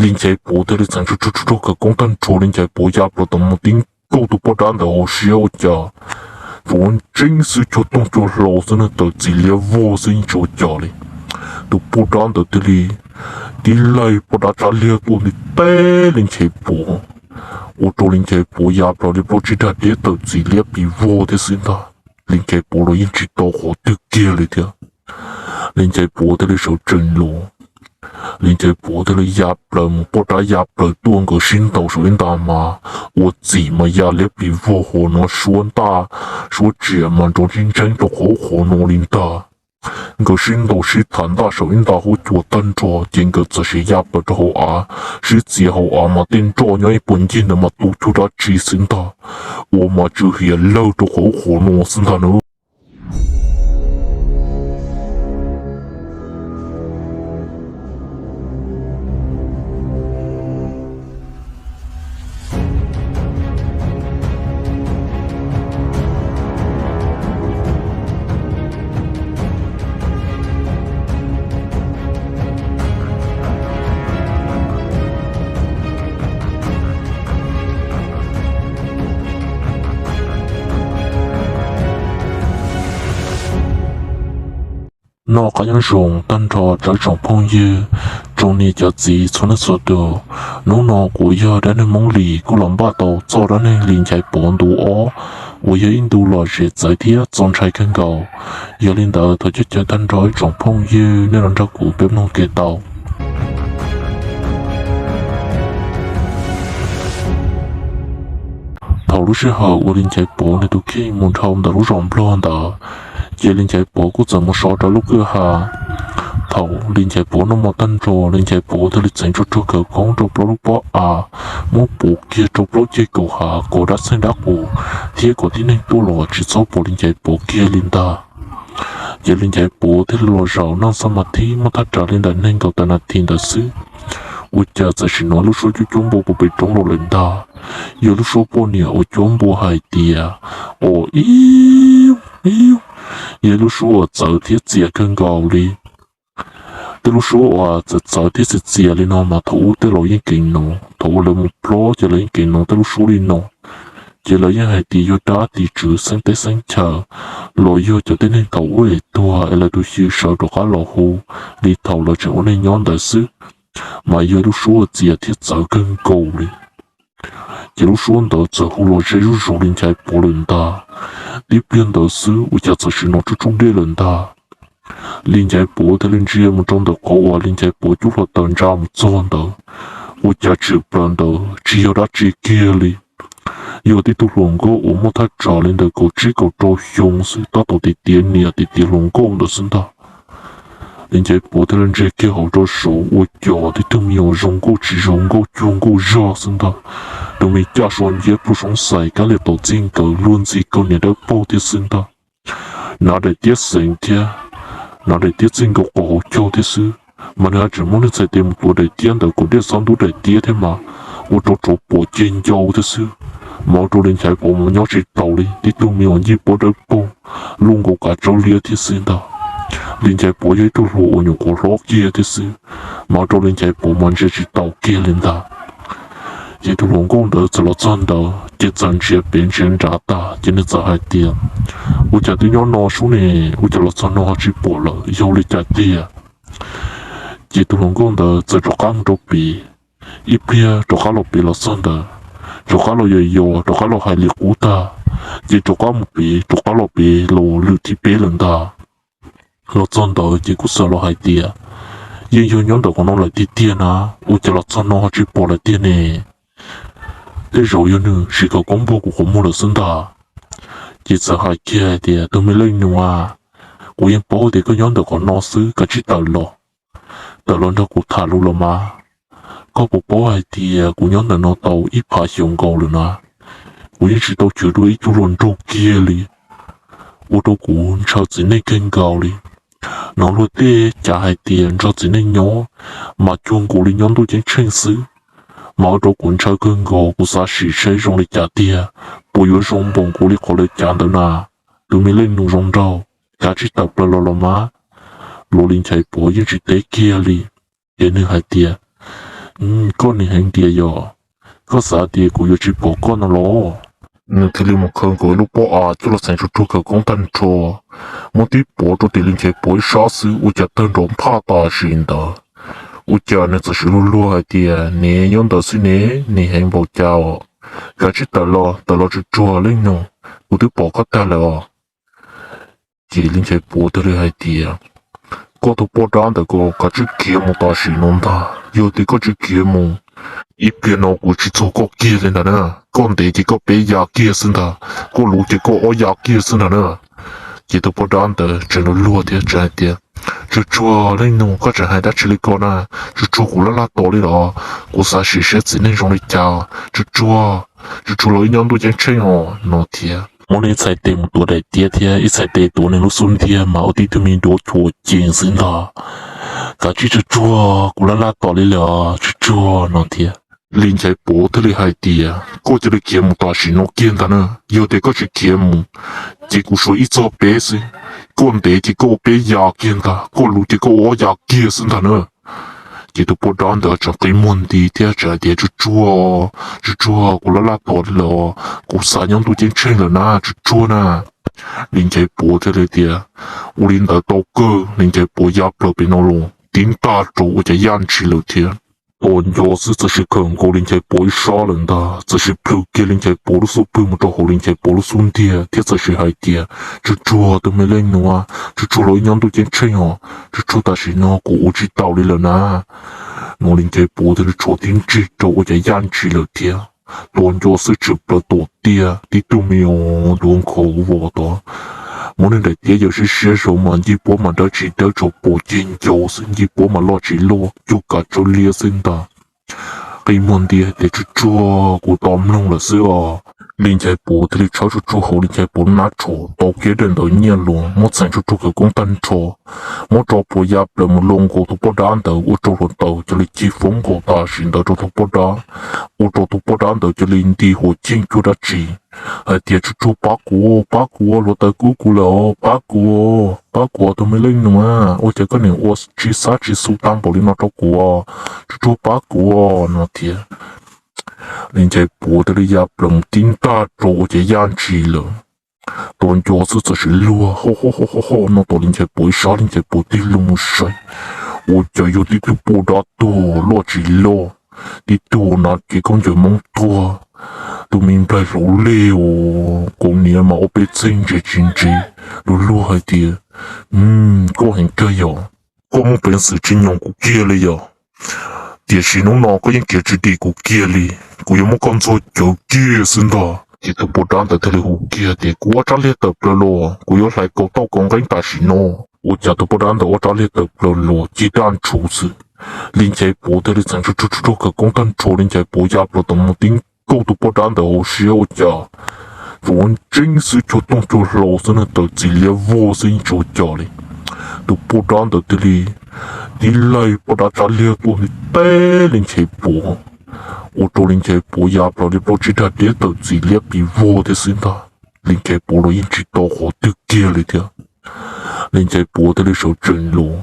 Li Nchaiv Pov thiaj li txeev tsuj tsuj tsuj khawv koob tag nrho, Li Nchaiv Pov ya plaws tom mus tib nkaug tus poj dab ntawd hauv siab ua cas tsuas ntseeb xwb, cuag tooj cuag hlau xwb na, tawm txiv liab vog xwb yeej tsis ua cas li. Tus poj dab ntawd thiaj li tib laig poj dab tsab liag tuaj nti teb Li Nchaiv Pov, ua rau Li Nchaiv Pov ya plaws li plaub tsib dag deb tawm txiv liab pis vog thiab xwb ntag. Li Nchaiv Pov los yeej tsis tau qhov twg kiag li thiab. Li Nchaiv Pov thiaj li sawv tsees los, Li Nchaiv Pov thiaj li ya plaws mus, poj dab ya plaws tuaj, nkawd sib ntaus saum ib nta mas ua txim mas ya liab pis vog hauv no, suab ntaj suab tsiaj mas nrov ntseeb ntseeb rau qhov ub qhov no li ntag. Nkawd sib ntaus sib tham ntaj saum ib nta huab cua tag nrho ces nkawd txawm sim ya plaws rau hauv av, sib txiav hauv av mas tej nroj nyob ib puag ncig ntawd mas tu cuag dab tsi xwb ntag, ua mas tsw hiav lawg rau qhov ub qhov no xwb ntag na. Noj qab nyob zoo tag nrho rau tsoom phooj ywg, tsoom niam cov txiv txhua leej txhua tus. Hnub no kuv yog dab neeg Hmoob Lis kuj los npaj tau txoj dab neeg Li Nchaiv Pov ntu ob uas yog ib ntu lom zem txawv thiab txaus ntshai kawg nkaus. Yog li ntawd thov coj caw tag nrho ib tsoom phooj ywg nej los nrog kuv peb mloog kev tau. Thaum lub sij hawm uas Li Nchaiv Pov nws tus kheej mus dhau ntawm lub zos Nplog ntawd, ces Li Nchaiv Pov kuj txawm mus so rau lub kwj ha. Thaum Li Nchaiv Pov noj mov tag nrho, Li Nchaiv Pov thiaj li txeev tsuj tsuag khawv koob rau plaub lub pob av, muab puv kiag rau plaub ceg kaum hav kom dab txheej dab qus thiab kom tib neeg tuaj los tsis txhob pom Li Nchaiv Pov kiag li ntag. Ces Li Nchaiv Pov thiaj li los zaum noj xab mas thib muaj thaj tsam li ntawm nees nkaum tawm nas this ntawd xwb, ua cas txawm sim hnov lub suab cuab cuab npua puag pem roob los lawm ntag. Yog lub suab poj niam uas cuab npua hais tias, o, ib, ib, yog lub suab uas txawv thiab txias kawg nkaus li. Tej lub suab uas txawv txawv thiab txias txias li no mas thaum ub tej laus yeej keev hnov, thaum uas lawv mus plob ces lawv yeej keev hnov tej lub suab li no. Ces lawv yeej hais tias yog dab tim tswv xeeb teb xeeb chaw los yog cov tib neeg thaum ub es tuag es lawv tus xyw sawv rov qab los hu li thaum lawv tseem ua neej nyob ntawd xwb, mas yog lub suab txias thiab txawv kawg nkaus li. Ces lub suab ntawd txawm hu los ze zuj zus Li Nchaiv Pov lawm ntag. Tib pliag ntawd xwb ua cas txawm sim hnov tsuj tsuj dej lawm ntag. Li Nchaiv Pov thiaj li ntsia mus rau ntawm qhov uas Li Nchaiv Pov cub hluav taws ntsa mus txog ntawd, ua cas tshwm plaws ntawd tsis yog dab tsi kiag li, yog tib tug hluas nkauj uas muaj thaj tsam li ntawm kaum tsib kaum rau xyoo xwb, tab tom tiav tiav niam tiav tiav hluas nkauj ntawd xwb ntag. Li Nchaiv Pov thiaj li ntsia kiag hauv rau saud ua cas tib tug me nyuam zoo nkauj tsis zoo nkauj cuag nkauj zog xwb ntag. Tus me caj so nciab plhu soob xais kab liam tau txij nkawm luag ntxhi kaus hniav dawb paug thiab xwb ntag. Hnav daim tiab xeev thiab, hnav daim tiab txij nkaus qhov hauv caug thiab xwb, mas nws haj tseem muab nws txhais tes mus tuav daim tiab ntawd kom dej xob ntub daim tiab thiab mas ua rau tsov pom ceg ncau thiab xwb. Mas ua rau Li Nchaiv Pov mas nyob tsis taus li, tib tug me nyuam ncig pob dawb paug luaj nkaus kav tsaub liab thiab xwb ntag. Li Nchaiv Pov yog ib tug hluas uas nyuam qhuav hlob kiag thiab xwb, mas ua rau Li Nchaiv Pov mas ntsia tsis taus kiag li ntag. Ces tus hluas nkauj ntawd txawm los txog ntawd ces txawm ntsia pem ntsia nrad tas ces nws txawm hais tias, ua cas twb nyob no sub ne, ua cas los txog no ho tsis pom lawm, yog li cas tiag? Ces tus hluas nkauj ntawd txawm rov qab mus rau pem, ib pliag rov qab los pem los txog ntawd, rov qab los yos yos rov qab los hais li qub tag, ces rov qab mus pem rov qab los pem los lwm thib peb lawm ntag. Los txog ntawd ces kuj txawm los hais tias, yeej yog nyob ntawm qhov no lawm tiag tiag na, ua cas los txog no ho tsis pom lawm tiag ne? Tej zaum yog nws siv khawv koob npuag kuv qhov muag lawm xwb ntag. Ces txawm hais kiag hais tias, tus me leej nus a, kuv yeej paub tias koj nyob ntawm qhov no xwb, kav tsij tawm los, tawm los nrog kuv tham lus los mas. Koj puas paub hais tias kuv nyob ntawm no tau ib phav xyoo nkaus lawm na, kuv yeej tsis tau chwv dua ib tug hluas nraug kiag li, ua rau kuv ntshaw txiv neej kawg nkaus li. Hnov luag tej cav hais tias nrog txiv neej nyob mas cuag nkaus li nyob ntuj ceeb tsheej xwb, mas ua rau kuv ntshaw kawg nkaus, kuv xav sim seb zoo li cas tiag, puas yuav zoo npaum nkaus li qhov lawv cav ntawd na. Tus me leej nus zoo nraug, kav tsij tawm plaws los los mas. Los Li Nchaiv Pov yeej tsis teb kiag li, ces nws hais tias, Koj nim heev tiag yog, koj xav tias kuv yuav tsis pom koj no los? Nws thiaj li mus khawb nkaus ib lub pob av coj los txheev tsuag tsuag khawv koob tag nrho, muab tib pov rau tim Lis Nchaiv Puav ib sab xwb ua cas tawg nrov nphaj tam sim ntawd. Ua cas nws txawm sis luag luag hais tias, Niam, nyob ntawd xwb ne, nim heev npaum cas os? Kav tsij tawm los, tawm los tsuag tsuag leej nus, kuv twb pom koj tag lawm os. Ces Lis Nchaiv Puav thiaj li hais tias, Koj tus poj dab ntawd ko, kav tsij khiav mus tam sim no ntag. Yog tias koj tsis khiav mus, ib pliag no kuv tsis txuag koj kiag li ntag na. Koj ntev ces koj peb ya kiag xwb ntag, koj luv ces koj ob ya kiag xwb ntag na. Ces tus poj dab ntawd tseem luag luag thiab tseem hais tias, Tsuag tsuag leej nus, koj tseem hais dab tsi li ko na? Tsuag tsuag kuv laj laj tos li los, kuv xav sim saib txiv neej zoo li cas. Tsuag tsuag, tsuag tsuag los ib nyob ntuj ceeb tsheej os no thiab. Muab nws ib txhais tes mus tuav daim tiab thiab ib txhais tes tuav nws lub xub ntiag mas ua tib tug me duav chua cees xwb ntag. Kav tsij tsuag tsuag, kuv laj laj tos li lawm os, tsuag tsuag no thiab. Lis Nchaiv Puav thiaj li hais tias, Koj cia li khiav mus tam sim no kiag ntag na. Yog tias koj tsis khiav mus, ces kuv suav ib txog peb xwb. Koj ntev ces koj ua peb ya kiag ntag, koj luv ces koj ua ob ya kiag xwb ntag na. Ces tus poj dab ntawd tseem qi muag nti thiab tseem hais tias, Tsuag tsuag, tsuag tsuag, kuv laj laj tos li lawm os, kuv xav nyob ntuj ceeb tsheej lawm na, tsuag tsuag na. Lis Nchaiv Puav thiaj li tias, Ua li ntawd tau kawg. Lis Nchaiv Puav ya plaws pem no los tib ntaj rau ua cas yaj ntshis lawm thiab. Tos nco xwb txawm sis khawm nkaus Lis Nchaiv Puav ib sab lawm ntag, txawm sis plhws kiag Lis Nchaiv Puav lub xub pwg mus rau hauv Lis Nchaiv Puav lub xub ntiag thiab txawm sis hais tias, Tsuag tsuag tus me leej nus, tsuag tsuag los ib nyob ntuj ceeb tsheej os, tsuag tsuag tam sim no kuv ua tsis taus li lawm na. No Lis Nchaiv Puav thiaj li tshuav tib ntsig rau ua cas yaj ntshis lawm thiab. Tos nco xwb tshwm plaws tom tiaj tib tug me duav nkhaus vos tod. Muab nws daim tiab yaws siab siab saud mas Ncig Puab mas dawb tsis dawb tsuas pom ceg ncau xwb, Ncig Puab mas loj tsis loj cuag kav tsawb liab xwb ntag. Qi muag nti hais tias, Tsuag tsuag, kuv tos mloog lawm xwb os. Lis Nchaiv Puav thiaj li tshawb tsuag tsuag hauv Lis Nchaiv Puav nab tsham tau kiag daim ntawv nyiaj los muab txheev tsuag tsuag khawv koob tag nrho, muab tso plhuav ya plaws mus lo nkaus tus poj dab ntawd ua rau hluav taws cia li cig foob nkaus tam sim ntawd rau tus poj dab, ua rau tus poj dab ntawd cia li nti huam cheej cuag dab tsi hais tias, Tsuag tsuag pab kuv, pab kuv, hluav taws kub kuv lawm os, pab kuv, pab kuv tus me leej nus, ua cas koj nim ua tsis xab tsis xu tag npaum li no rau kuv, tsuag tsuag pab kuv no thiab. Lis Nchaiv Puav thiaj li ya plaws mus tib ntaj rau ua cas yaj ntshis lawm. Tos nco xwb txawm sis luag hoj hoj hoj hoj no tom Lis Nchaiv Puav ib sab, Lis Nchaiv Puav tig loo mus saib, ua cas yog tib tug poj dab tuag loj tsis loj, tib tug uas hnav cev khaub ncaws Hmoob tuag, tus me nplaig hlauv lej uas kaus hniav mas ua peb txheej ntse tsis ntse, luag luag hais tias, Koj heev kawg yog, koj muaj peev xwm tsis nyoos kuv kiag li yog, tiam sis hnub no koj yeej khiav tsis dim kuv kiag li, kuv yuav muab koj ntxuag cawv kiag xwb ntag. Ces tus poj dab ntawd thiaj li hu kiag tias, Kuv ob rab liag tawm plaws los, kuv yuav hlais kaus tauj kaus nqeeb tam sim no. Ua cas tus poj dab ntawd ob rab liag tawm plaws los cig daj ntshuv xwb. Lis Nchaiv Puav thiaj li txheev tsuag tsuag khawv koob tag nrho, Lis Nchaiv Puav ya plaws tau mus tib nkaug tus poj dab ntawd hauv siab, ua cas tsuas ua ntseeb xwb, cuag tooj cuag hlau xwb na, tawm txim liab vog xwb yeej tsis ua cas li. Tus poj dab ntawd thiaj li tib laig poj dab rab liag tuaj nti teb Lis Nchaiv Puav, ua rau Lis Nchaiv Puav ya plaws li plaub tsib dag deb tawm txim liab pis vog thiab xwb ntag. Lis Nchaiv Puav los yeej tsis tau qhov twg kiag li thiab. Lis Nchaiv Puav thiaj li sawv tsees los,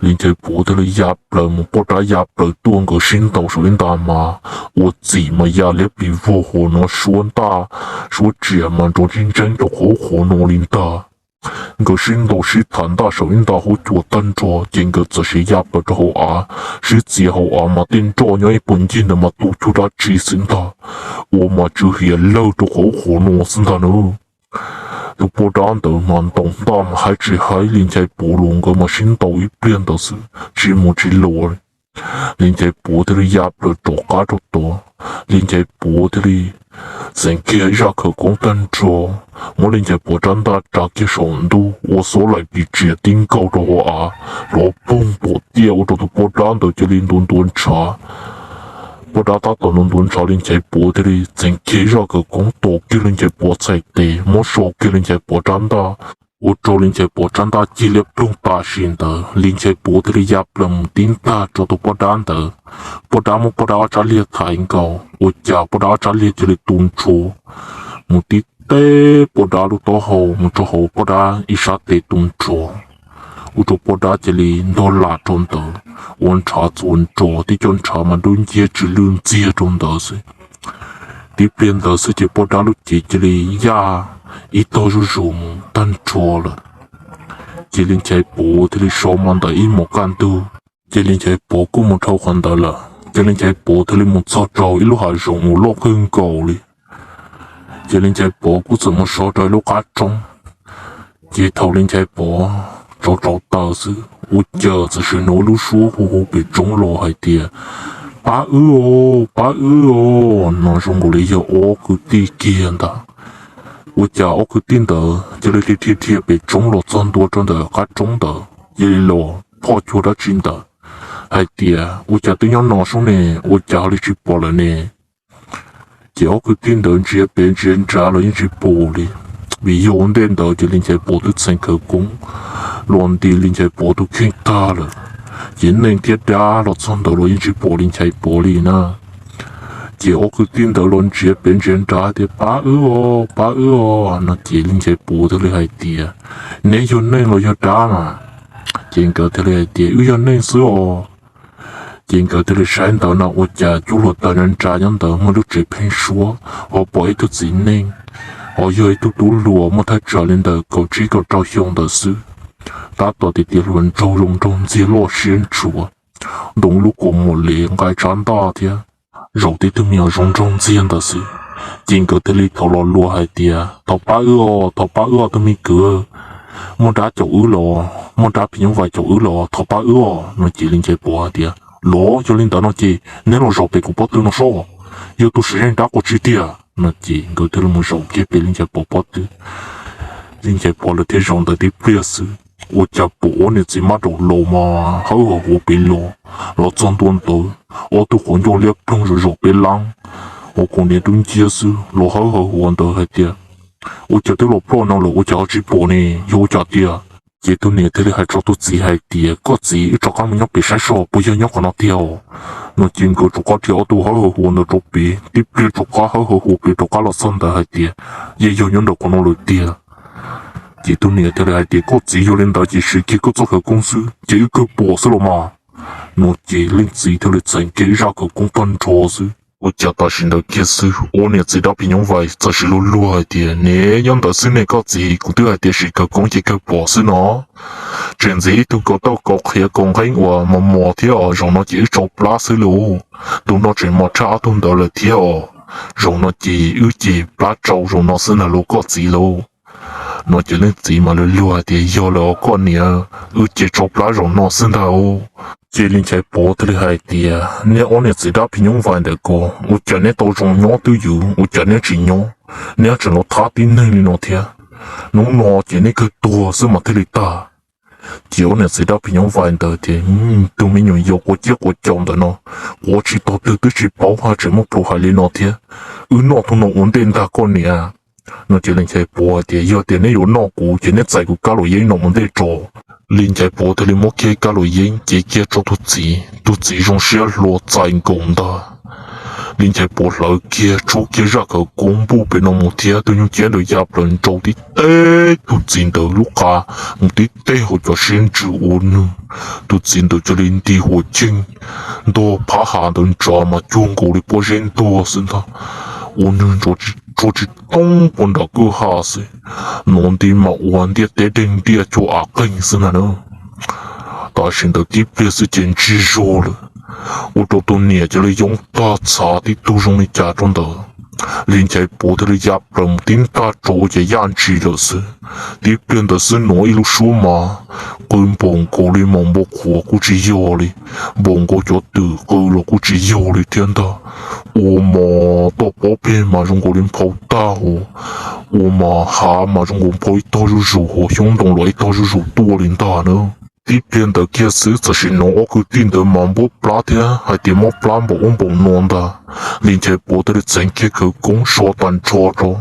Lis Nchaiv Puav thiaj li ya plaws mus, poj dab ya plaws tuaj, nkawd sib ntaus saum ib nta mas ua txim mas ya liab pis vog hauv no, suab ntaj suab tsiaj mas nrov ntseeb ntseeb rau qhov ub qhov no li ntag. Nkawd sib ntaus sib tham ntaj saum ib nta huab cua tag nrho, ces nkawd txawm sis ya plaws rau hauv av, sib txiav hauv av mas tej nroj nyob ib puag ncig ntawd mas tu cuag dab tsi xwb ntag, ua mas tsw hiav lawg rau qhov ub qhov no xwb ntag na. Tus poj dab ntawd mas ntaus ntaj mas haib tsis haib Lis Nchaiv Puav los, nkawd mas sib ntaus ib pliag ntawd xwb tsis mus tsis los li. Lis Nchaiv Puav thiaj li ya plaws rov qab rau tod, Lis Nchaiv Puav thiaj li txeev kiag ib zaj khawv koob tag nrho, muab Lis Nchaiv Puav rab ntaj tsa kiag saum ntuj ua xob laim pis tsiav tib nkaug rau hauv av, hlov poog tom tiaj ua rau tus poj dab ntawd cia li ntuav ntuav ntshav. Poj dab tab tom ntuav ntuav ntshav, Lis Nchaiv Puav thiaj li txeev kiag ib zaj khawv koob tos kiag Lis Nchaiv Puav txhais tes, muab so kiag Lis Nchaiv Puav rab ntaj, ua rau Lis Nchaiv Puav rab ntaj cig liab ploog tam sim ntawd. Lis Nchaiv Puav thiaj li ya plaws mus tib ntaj rau tus poj dab ntawd. Poj dab muab poj dab ob rab liag thaiv nkaus, ua cas poj dab ob rab liag cia li tu ntshua mus tib teb poj dab lub taub hau mus rau hauv poj dab ib sab tes tu ntshua. ua rau poj dab cia li ntog lam rau ntawd, ua ntshav txuas nrov, tib co ntshav mas dub nciab tsw lwj ntxiag rau ntawd xwb. Tib pliag ntawd xwb ces poj dab lub cev cia li yaj ib tog zuj zus mus tag nrho lawm. Ces Li Nchaiv Pov thiaj li so mo ntawm ib hmos kaj ntug, ces Li Nchaiv Pov kuj mus dhau qhov ntawd lawm. Ces Li Nchaiv Pov thiaj li mus txog rau ib lub hav zoov uas loj kawg nkaus li. Ces Li Nchaiv Pov kuj txawm mus so rau ib lub qab roob. Ces thaum Li Nchaiv Pov tsauv tsauv taws xwb, ua cas txawm sim hnov ib lub suab hu hu pem roob los hais tias, Pab wb os, pab wb os, no zoo nkaus li yog ob kwv tij kiag ntag. Ua cas ob kwv tij ntawd cia li dhia dhia pem roob los txog ntua rau ntawm qab roob ntawd, cia li los phoj cuag dab tsi ntawd, hais tias, Ua cas twb nyob no sub ne, ua cas ho li tsis pom lawm ne? Ces ob kwv tij ntawd ntsia pem ntsia nrad los yeej tsis pom li, vim yog ua ntej ntawd ces Li Nchaiv Pov twb txheev khawv koob los nti Li Nchaiv Pov tus kheej tag lawm. Ces neeg thiab dab los txog ntawd los yeej tsis pom Li Nchaiv Pov li na. Ces ob kwv tij ntawd los ntsia pem ntsia nrad tias, Pab wb os, pab wb os, no ces Li Nchaiv Pov thiaj li hais tias, Neb yog neeg los yog dab mas? Ces nkawd thiaj li hais tias, Wb yog neeg xwb os. Ces nkawd thiaj li saib ntawd no ua cas cub hluav taws nrad nrad nyob ntawd muaj lub tsev pheeb suab, ho pom ib tug txiv neej, ho yog ib tug tub hluas muaj thaj tsam li ntawm kaum tsib kaum rau xyoo ntawd xwb, tab tom tias tias hluas nraug zoo nraug ntxiag loj siab ntshua, ntoos lub kua muag li nqaij tsab ntaj thiab zaum tib tug me nyuam zoo nraug ntxiag ntawd xwb. Ces nkawd thiaj li thov los luag hais tias, Thov pab wb os, thov pab wb os tus me kwv, muaj dab caum wb los, muaj dab phim nyuj vais caum wb los, thov pab wb os, no ces Li Nchaiv Pov hais tias, Los yog li ntawd no ces neb los zaum pem kuv pob tw no soj, yog tus sim neej dab quav tsis tiag, no ces nkawd thiaj li mus zaum kiag pem Li Nchaiv Pov pob tw. Li Nchaiv Pov lawv thiaj zaum ntawd tib pliag xwb, ua cas pom ob niam txiv mab daum laus mas hawb hawv huav pem los, los txog ntua ntawd, ob tug quav ncauj liab ploog zaum zaum peb leeb, ua kaus hniav dub nciab xwb los hawb hawv huav ntawd hais tias, Ua cas twb los ploj no lawm ua cas ho tsis pom ne, yog ua cas tiag? Ces tus niam thiaj li hais rau tus txiv hais tias, Koj txiv, wb rov qab mus nyob pem saib soj puas yog nyob qhov no tiag os. No ces nkawd rov qab dhia ob tug hawb hawv huav ntawd rau pem, tib pliag rov qab hawb hawv huav pem rov qab los txog ntawd hais tias, Yeej yog nyob ntawm qhov no lawm tiag. Ces tus niam thiaj li hais tias, Koj txiv, yog li ntawd ces siv kiag koj txoj khawv koob xwb ces wb kawg pom xwb los mas. No ces leej txiv thiaj li txheev kiag ib zaj khawv koob tag nrho xwb. Ua cas tam sim ntawd kiag xwb ob niam txiv dab phim nyuj vais txawm sim luag luag hais tias, Niam, nyob ntawd xwb ne koj txiv, kuv twb hais tias siv khawv koob ces kawg pom xwb no. Tseem ntxiv ib tug kaus tauj kaus qhiav kaus nqeeb uas mos mos thiab os, zaum no ces wb tsau plab xwb lauj. Tus no tseem mos tshaj ob tug ntawd lawm thiab os. Zaum no ces wb ces plab tsau zaum no xwb ntag lauj koj txiv lauj. No ces leej txiv mas luag luag hais tias, Yog lawm os koj niam, wb ces tsau plab zaum no xwb ntag. Ces Li Nchaiv Pov thiaj li hais tias, Neb ob niam txiv dab phim nyuj vais ntawm ko, ua cas neb tau zoo nyob twj ywm ua cas neb tsis nyob, neb tseem los thab tib neeg li no thiab? Hnub no ces neb kawg tuag xwb mas thiaj li tag. Ces ob niam txiv dab phim nyuj vais ntawd tias, Tus me nyuam yaus quav ciab quav caus ntawm no, quav tsis tog twg twb tsis paub haj tseem muaj plhu hais li no thiab. Wb noj tus no ua ntej ntag koj niam. No ces Li Nchaiv Pov hais tias, Yog tias neb yuav noj kuv ces neb txais kuv kab luam yeeb no ua ntej tso. Li Nchaiv Pov thiaj li muab kiag kab luam yeeb cev kiag rau tus txiv, tus txiv zoo siab hlo txais nkaus ntag. Li Nchaiv Pov hlawv kiag tshuab kiag zaj khawv koob npuj pem no mus thiab tus nyuj ciab ntawd ya plaws nraud tib teb tus txiv ntawd lub qa mus tib teb hauv cov siab ntsws ua nws. Tus txiv ntawd cia li nti huam cheej ntog phab hav ntawd nrad mas cuag nkaus li pob zeb ntuag xwb ntag, ua nws ntsuag tsis toob puag nram kwj ha xwb. Nov nti mas ua ntiaj teb deeg ntiaj cuag av qeeg xwb ntag na. Tam sim ntawd tib pliag xwb ces ntsiag zog lawm, ua rau tus niam cia li yoob tag txhav tib tug zoo li cas rau ntawd. Li Nchaiv Pov thiaj li ya plaws mus tib ntaj rau ua cas yaj ntshis lawm xwb. Tib pliag ntawd xwb hnov ib lub suab mas qw npaum nkaus li mas npau qhuav kuj tsis yog li, npaum nkaus cov twm qw los kuj tsis yog li thiab ntag. Ua mas toj pob peg mas zoo nkaus li nphau tag huv, ua mas hav mas zoo nkaus nphau ib tog zuj zus hauv xyoob ntoo los ib tog zuj zus tuaj li ntag na. Tib pliag ntawd kiag xwb txawm sim hnov ob kwv tij ntawd mas npuab plab thiab hais tias mob plab npaum ub npaum no ntag. Li Nchaiv Pov thiaj li txeev kiag khawv koob so tag nrho rau,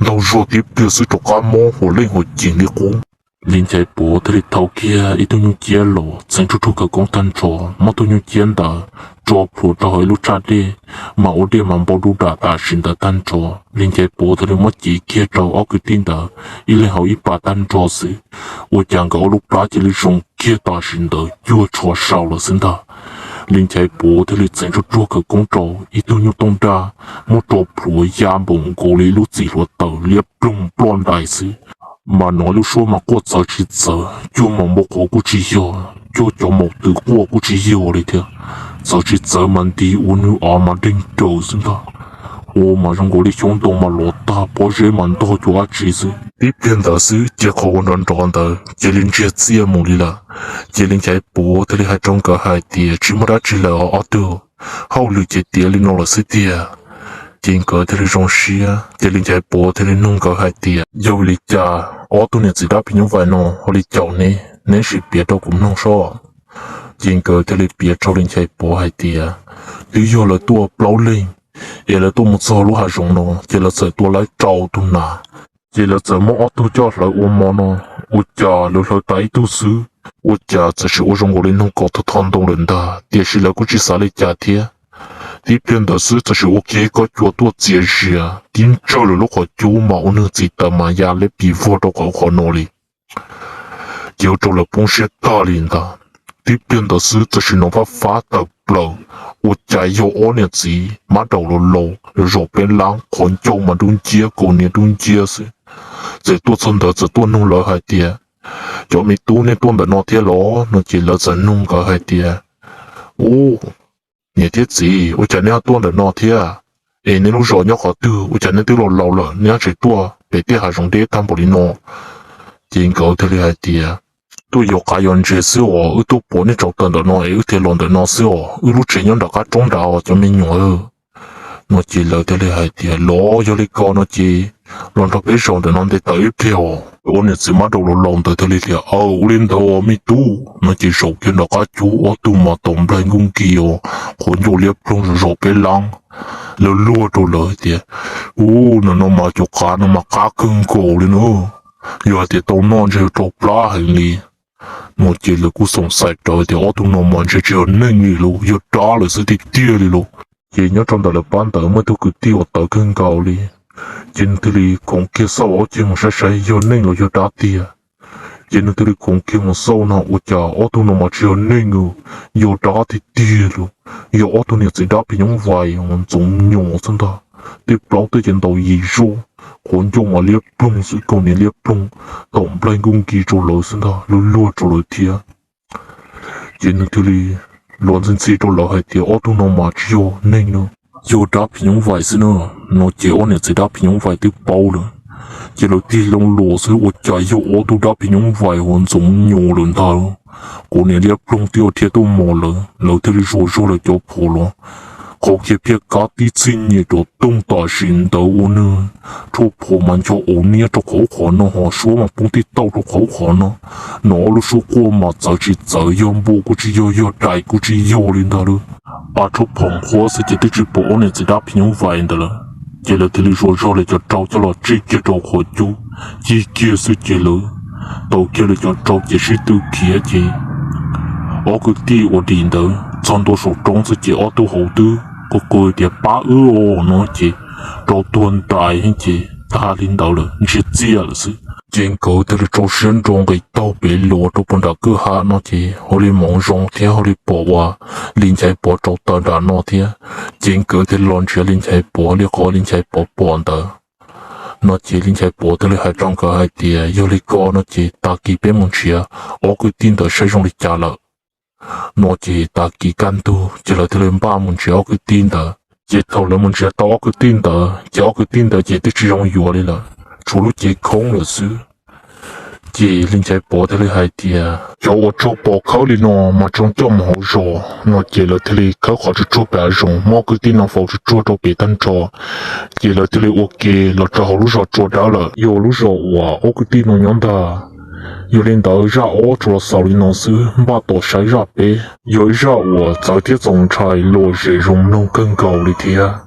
ntaug zog tib pliag xwb rov qab mob huam leej huam ceem li qub. Li Nchaiv Pov thiaj li thau kiag ib tug nyuj ciab los txeev rub rub khawv koob tag nrho, muab tug nyuj ciab ntawd rho plhuav rau hauv ib lub tsaj dej, mas ua dej mas npau dub dam tam sim ntawd tag nrho. Li Nchaiv Pov thiaj li muab cev kiag rau ob kwv tij ntawd ib leeg haus ib pas tag nrho xwb, ua cas nkawd ob lub plab cia li zoo kiag tam sim ntawd cuag tsho sau lawm xwb ntag. Li Nchaiv Pov thiaj li txeev ruaj ruaj khawv koob rau ib tug nyuj tooj daj, muab rho plhuav ya npaum nkaus li ib lub txim hluav taws liab ploog ploj ntais xwb. Mas hnov lub suab mas quaj txawv tsis txawv, cuag maum npau qhuav kuj tsis yog, cuag cov maum twm quaj kuj tsis yog li thiab. Txawv tsis txawv mas nti ua nws av mas deeg daws xwb ntag. Ua mas zoo nkaus li xyoob ntoo mas lov tag, pob zeb mas ntog cuag dab tsi xwb. Tib pliag ntawd xwb ces qhov uas nrov nrov ntawd cia li ntsiag txiaj mus li lawm. Ces Li Nchaiv Pov thiaj li hais rau nkawd hais tias, tsis muaj dab tsi lawm os ob tug, hauj lwm ces tiav li no lawm xwb tiag. Ces nkawd thiaj li zoo siab, ces Li Nchaiv Pov thiaj li nug nkawd hais tias, yog vim li cas ob tug niam txiv dab phim nyuj vais no ho li caum neb, neb sim piav rau kuv mloog sob. Ces nkawd thiaj li piav rau Li Nchaiv Pov hais tias, twb yog lawv tuaj plaub leeg, es lawv tuaj mus txog lub hav zoov no ces lawv txawm tua lawv rau tug nas, ces lawv txawm muab ob tug coj hlawv ua mov no. Ua cas lawv hlawv tas ib tug xwb, ua cas txawm sim ua zoo nkaus li noog kaus tho tho ntoo lawm ntag, tiam sis lawv kuj tsis xav li cas thiab. Tib pliag ntawd xwb txawm sim ua kiag kob cua tuaj txias zias tib ntsawj lawm lub qhov cub mas ua nws txiv taws mas ya liab pis vog rau qhov qhov no li. Ces ua rau lawv poob siab tag li ntag. Tib pliag ntawd xwb txawm sim hnov fab fab tawm plaws, ua cas yog ob niam txiv mab daum laus laus zom peb lab, qhov ncauj mas dub nciab kaus hniav dub nciab xwb. Txawm tuaj txog ntawd txawm tuaj nug lawv hais tias, cov me tub, nej tuaj ntawm no thiab los? No ces lawv txawm nug nkawd hais tias, u, niam thiab txiv, ua cas neb ho tuaj ntawm no thiab? Es neb lub zos nyob qhov twg? Ua cas neb twb laus laus lawm neb ho tseem tuaj pem tej hav zoov deb tag npaum li no? Ces nkawd thiaj li hais tias, tuaj yos qav yos ntses xwb os, wb tuaj pom nej tsaus taws ntawm no es wb thiaj los ntawm no xwb os, wb lub tsev nyob nram qab roob nrad os cov me nyuam. No ces lawv thiaj li hais tias, los yog li ko no ces los nrog peb zaum ntawm no nte taws ib pliag os. Ob niam txiv mab daum laus laus ntawd thiaj li tias, aw, ua li ntawd os me tub. No ces zaum kiag nram qab cub, ob tug mas taus nplaig nkuj nkis os, qhov ncauj liab ploog zom zom peb lab. Lawv luag rau lawv hais tias, u, no no mas cov qav no mas qab kawg nkaus li na, yog hais tias tau noj ntshe yuav rau plab heev li. No ces lawv kuj xoom xaim rawv tias ob tug no mas ntshe tsis yog neeg li lauj, yog dab lawm xwb tiag tiag li lauj. Ces nyob rau ntawm lawv pab ntawd muaj ib tug kwv tij uas tawv kawg nkaus li, ces nws thiaj li khoov kiag xauj ob ceg mus saib saib yog neeg los yog dab tiag. Ces nws thiaj li khoov kiag mus xauj no ua cas ob tug no mas tsis yog neeg, yog dab tiag tiag lauj, yog ob tug niam txiv dab phim nyuj vais uas ntxoov nyuas xwb ntag. Tej plaub tej ces ntaus yim zuj, qhov ncauj mas liab ploog xwb, kaus hniav liab ploog, taus nplaig nkuj nkis rau lawv xwb ntag, luag luag rau lawv thiab. Ces nws thiaj li luag ntxhi ntxhi rau lawv hais tias ob tug no mas tsis yog neeg no, yog dab phim nyuj vais xwb na. No ces ob niam txiv dab phim nyuj vais twb paub lawm, ces lawv tig loo los xwb ua cas yog ob tug dab phim nyuj vais uas ntxoov nyuas lawm ntag. Kaus hniav liab ploog twb dhia tuaj mos lawv, lawv thiaj li zuas zog lawv cov phom los, qhau kiag phiaj kab tib txhij nyem rov tooj tam sim ntawd ua nws rhuaj phom mas ncho auv niab rau qhov ub qhov no, ho suab mas poob tij tauj rau qhov ub qhov no. Hnov ob lub suab quaj mas txawv tsis txawv, yog npua kuj tsis yog, yog dais kuj tsis yog li ntag lauj. A rhuaj phom nqhuab xwb ces twb tsis pom ob niam txiv dab phim nyuj vais ntawd lawm. Ces lawv thiaj li zuas zog lawv cov rau coj los tsij kiag rau qhov cub, cig kiag xwb ces lawv taws kiag lawv cov rau ces sib tw khiav ces ob kwv tij uas dim ntawd txog ntua saum roob xwb ces ob tug hauv twb qw qw tias pab wb os no ces rau tuag ntais ces tag li ntawd lawm, ntsiag txiaj lawm xwb. Ces nkawd thiaj li rau siab nro nqis taug pem los rau puag nram kwj ha no ces hauj li moov zoo thiab hauj li pom uas Li Nchaiv Pov rau taws nram no thiab. Ces nkawd thiaj li los nrhiav Li Nchaiv Pov li qhov Li Nchaiv Pov pom ntawd. No ces Li Nchaiv Pov thiaj li hais rau nkawd hais tias yog li ko no ces tag kis peb mus nrhiav ob kwv tij ntawd saib zoo li cas lawm. No ces tag kis kaj ntug ces lawv thiaj li npaj mus nrhiav ob kwv tij ntawd. Ces thaum lawv mus nrhiav tau ob kwv tij ntawd ces ob kwv tij ntawd ces twb tsis zoo yuav li lawm, tshuav lub cev khoob lawm xwb. Ces Li Nchaiv Pov thiaj li hais tias cov uas raug pom khawb li no mas tsoom coj mus hauv zos. No ces lawv thiaj li khawb qhov tsuag tsuag pem hav zoov, muab ob kwv tij no faus tsuag tsuag rau pem tag nrho. Ces lawv thiaj li ua ke los rau hauv lub zos Tsua Dawb lawm, yog lub zos uas ob kwv tij no nyob ntag. Yog li ntawd zaj ob tsuas los xaus li no xwb, npaj tos saib zaj peb, yog ib zaj uas txawv thiab txaus ntshai lom zem zoo mloog kawg nkaus li thiab.